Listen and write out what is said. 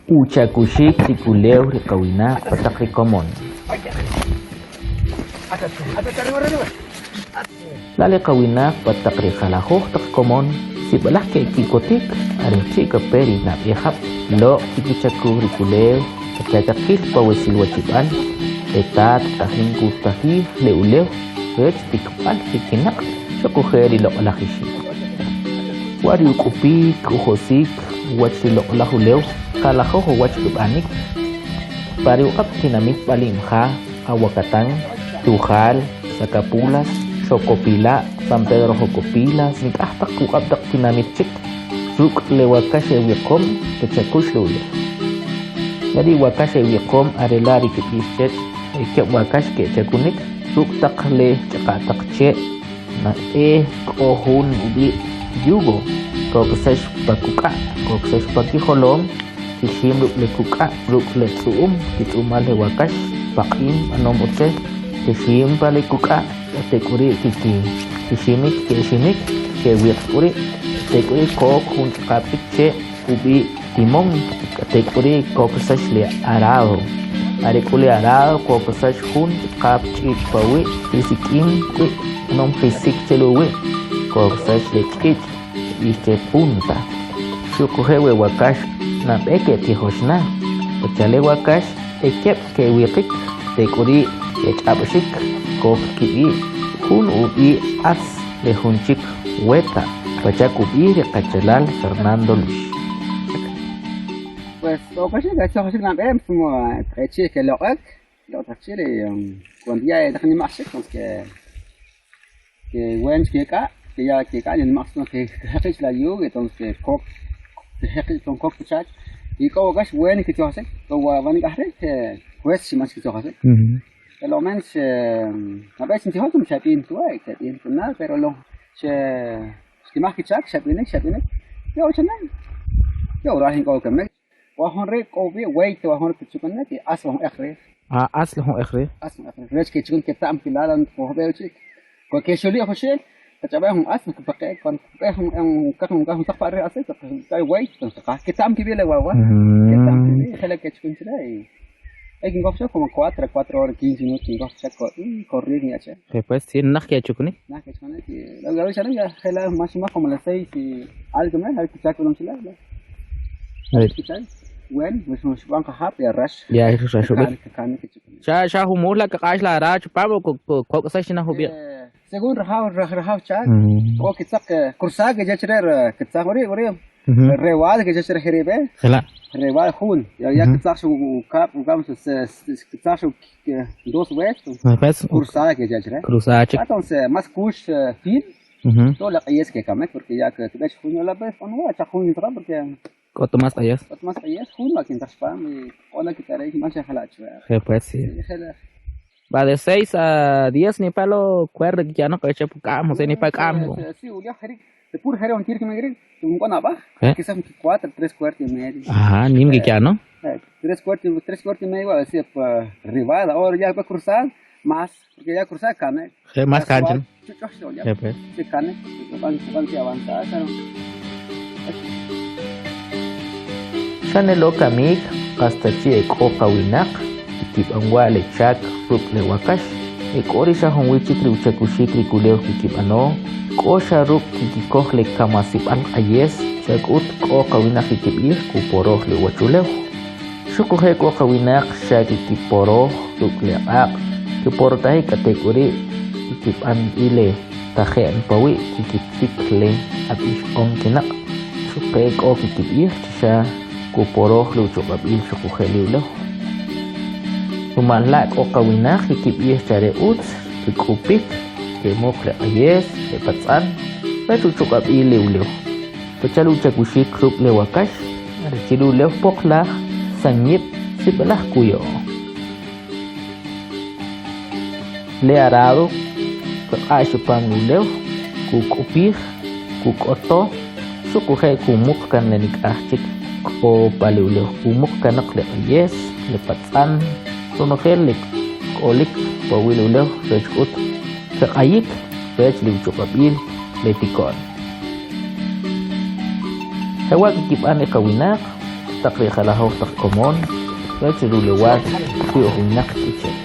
Uchakuxik ri kulew ri qawinaq pa taq ri komon. La le qawinaq pa taq ri jalajoj taq komon sib'alaj keki'kotik are chi' kape ri nab'e jab' loq' kkichakuj ri kulew pacha kaqil pa we silwachib'al le tat tajin kutajij le ulew rech tikb'al ri kinaq' xuquje' ri loq'alaj ixim. Wa' ri uk'upik, ujosik uwach ri loq'alaj ulew jalajoj uwach kb'anik. Pa ri uq'ab' tinamit B'alimja, Aguacatán, Tujal, Sacapulas, Xocopila', San Pedro Jocopilas, nik'aj taq uq'ab' taq tinamit chik, ruk' le wakax e wiqom kechakux le ulew. Ya ri wakax e wiqom are la' ri kb'ix chech e keb' wakax kechakunik ruk' taq le ch'aqa'taq che' nab'e k'o jun ub'i' yugo koksax pa kuk'a', koksax pa kijolom, kixim ruk' le kuk'a' ruk' le tz'u'um, kitz'u'mal le wakax, paq'im b'anom utzel, kixim pa le kuk'a' k'atek'uri' kiximik ke'ximik kewiq k'uri', k'atek'uri' kok jun ch'aqap chik che ub'i' timón, k'atek'uri' koksax le arado, are k'u le arado koksax jun ch'aqap ch'ich' pawi' kisik'im wi' b'anom jisik che le uwi', koksax le ch'ich' kb'ix che punta. Xuquje' we wakax nab'e ke'tijox na, pacha' le wakax e keb' kewiqik tek'uri' kech'ab'xik kok kib'i' jun ub'i' atz le jun chik weta, pacha' kub'ij ri qachalal Fernando Lux. Pues ojoxik tzojoxik nab'e como echi' keloq'ek loq'taq chi' ri cuando ya nima'q chik que que wen kek'a' que ya kek'a' nima'q chik kejeqi' la yugo entonces kok kejeqi' ton kok chach y k'o wakax wen kitzojoxik k'o wa nik'aj ri' kwest más kitzojoxik por lo menos nab'e xintijoj xab'in tuwa xab'in na pero lo xe xkimaj kichak xeb'inik xeb'inik yo chane' yo waral ink'o kamik wa jun ri' k'o ub'i' weyt wa jun ri' kichuknek y as wa jun eq riij. Ah, as la jun eq riij. As jun eq riij rech kechukun keta'm kilal kojb'e chik cuando kexuli' juxil kach'ab'ej jun as kpaqe'ek cuando kb'e jun jun saq pa' riij as ri' weyt keta'm kib'i' le wawa keta'm kib'i' jela' kechukun chila' y Hay kinkoj che como 4, 4 horas 15 minutos kinkoj che correr ni che. Je pues, sí, naj kechukunik. Naj kechukunik y la verdad ya jela más o más como las 6 y algo más, hay que sacar un chila. Bueno, pues nos van a jap ya rash. Ya rash Xa xa jumul la kaq'ax la ra chupam o koksax na jub'iq. Según rajaw rajaw chak, k'o kitzaq cruzar ke chech kitzaq wari' wari' rewal ke chech jeribe. Jela. Rewal jun, ya ya kitzaq xu ukab' ukab' kitzaq xu dos vueltas. Cruzada ke chech Cruzada chik. Entonces más kux fin, todo la q'ayes ke kamek porque ya kb'ech jun la vez b'an wa chaq jun porque K'o ta más q'ayes. K'o ta más q'ayes jun wa kintaq chpam y k'o na kitarey más xa jela' chwe. Je pues sí. Va de 6 a 10 ni palo cuerda que ya no que pu k'am, o sea, ni pa k'am. Sí, uliaj jeri, de pur jeri on tir que me gri, un con abaj, quizás 4, 3 cuartos y medio. Ajá, nim que ya no. 3 cuartos, 3 cuartos y medio, así pa ribada, ahora ya va cruzar más, porque ya cruzar cane. Je, más cancha. Je pues. Se cane, van van avanzar, pero Xane lo kamik qas ta chi' e k'o qawinaq kikib'an wa' le chak ruk' le wakax, e k'o ri xa junwi chik ri uchakuxik ri kulew kikib'ano, k'o xa ruk' kikikoj le kamasib'al q'ayes, xa k'ut k'o qawinaq kikib'ij kuporoj le uwachulew. Xuquje' k'o qawinaq xa kikiporoj ruk' le q'aq', kiporotajik k'atek'uri' kikib'an b'i le taje'n pawi' kikitik le ab'ix on kinaq', xuqe' k'o kikib'ij chi xa kuporoj le uchuq'ab'il xuquje' le ulew. Rumal la' k'o qawinaq kikib'ij chi are utz kik'upik, ke'muq le q'ayes, le patz'an, rech uchuq'ab'il le ulew. Pacha' le uchakuxik ruk' le wakax, are chi' le ulew poqlaj, sanyib' sib'alaj kuya'o. Le arado kq'ax upam le ulew, kuk'upij, kuk'oto, xuquje' kumuq kan le nik'aj chik k'o pa le ulew, kumuq kanoq le q'ayes, le patz'an, ronojel le k'olik pa uwi' le ulew rech k'ut kq'ayik. rech le uchuq'ab'il le tiko'n. Jewa' kkib'an ri qawinaq taq ri jalajoj taq komon rech ri rulewal ri uj winaq K'iche'.